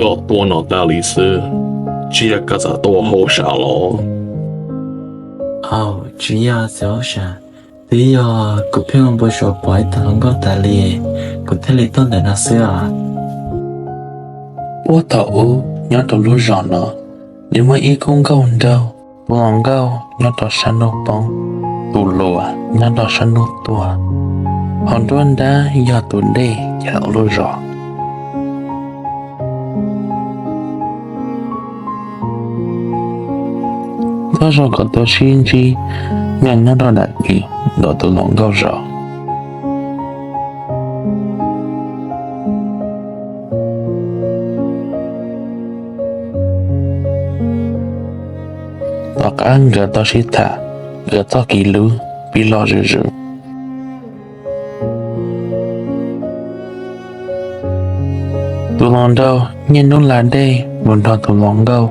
Koj tuaj no tas li xwb, tsis yog koj xav tuaj hauj sam los? Aub, tsis yog txiv hauj sam, twb yog kuv pheej ua npau suav pom ib tug hluas nkauj tas li, kuv thiaj li tuaj ntawm no xwb os. Puag thaum ub nyob rau lub zos no, nws muaj ib khub nkauj nraug, tus hluas nkauj nyob rau sab hnub poob, tus hluas nyob rau sab hnub tuag, hos nruab nrab yog tus dej chaws lub zos. Txhob zoo kom tuaj sib ntsib, nyob nyob rau dam kis nrog tus hluas nkauj zov. Tom qab nkawd tau sib tham, nkawd txoj kev hlub pib loj zuj zus. Tus hluas nraug niaj hnub la dej mus nrog tus hluas nkauj.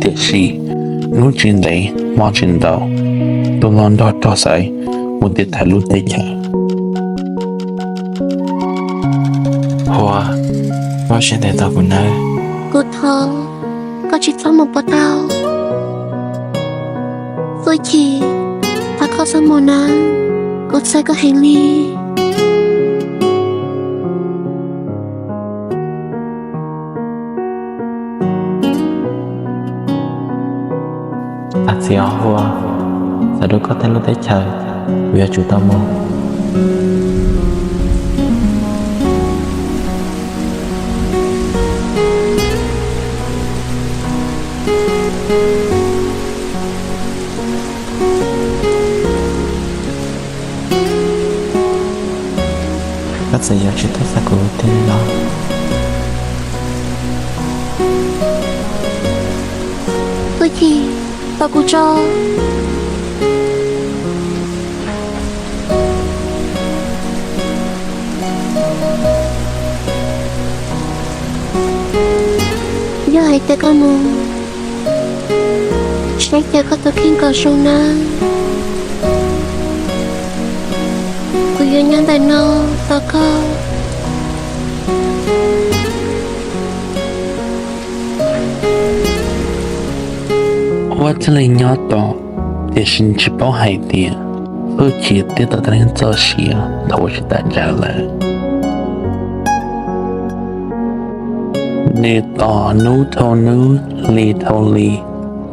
Tiam sis hnub tsis ntev hmo tsis ntau, tus hluas nraug rov xaiv mus tiv thaiv lub teb chaws. Huas, koj sim ntes tau kuv nawb. Kuv thov koj tsis txhob mus puas tau. Txuj Ci, thov koj txhob mus nawb, kuv txhawj koj heev li. Tag txiv os Huas, xav rau koj tej lub teb chaws, kuv yuav tsum tau mus. Koj txawm yuav tsis tuaj xav kuv tiag los? Txuj Ci, tos kuv tso. Yog hais tias koj mus, saib cas koj tus kheej kom zoo nawb. Kuv yuav nyob ntawm no tos koj. Huas thiaj li nyob tos, tiam sis tsis paub hais tias Txuj Ci twb tau tag nrho txoj sia thaum ua tsis tau ntawd lawm. Nws tos hnub dhau hnub, hli dhau hli,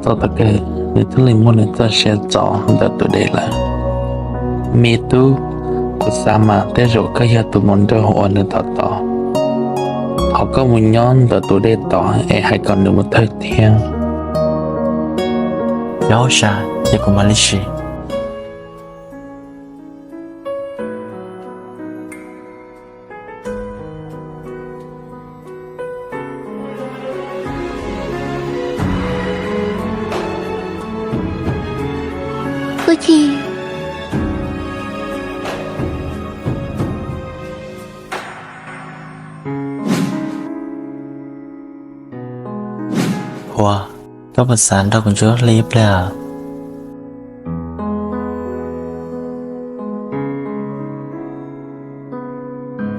txog thaum kawg nws thiaj li muaj nws txoj sia txov ntawm tus dej lawm. Me tub, kuv xav mas tej zaum koj yog tus hluas nraug uas nws tos tos. Thov koj mus nyob ntawm tus dej tod es hais kom nws mus thawj thiab. Yog hauj sam ces kuv mam li sim. Txuj Ci. Huas, koj puas xav nrog kuv ntsuab hli ib pliag?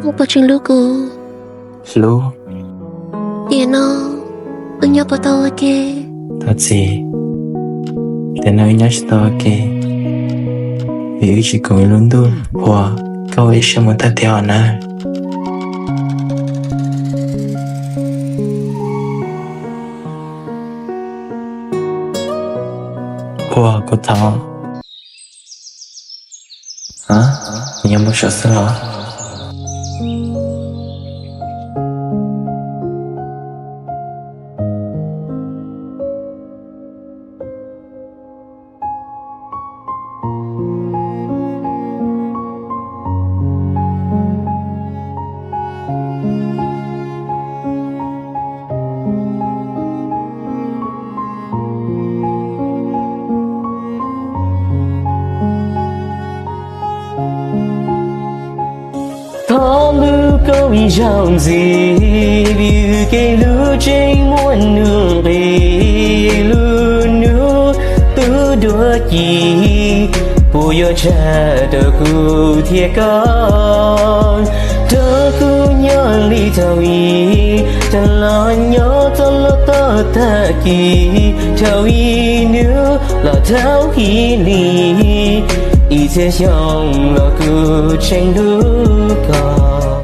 Koj puas tseem hlub kuv? Hlub. Tiam no wb nyob puas tau ua ke? Thov txim, tiam no wb nyob tsis tau ua ke, vim wb tsis koom ib lub ntuj. Huas, koj ua ib siab mus thawj thiab os nawb. Huas, kuv thov. A, kuv yuav mus saum xwb los? Zaum ntxiv vim kev hlub tseem muaj nuj nqis, lub hnub twb dua ci, puas yuav tshaj tawm kuv thiab koj? Rau kuv nyob li thaum ub, tag los nyob txog los txog tag kis, thaum ub hnub los thaum ub li, ib txhiab xyoo los kuv tseem hlub koj.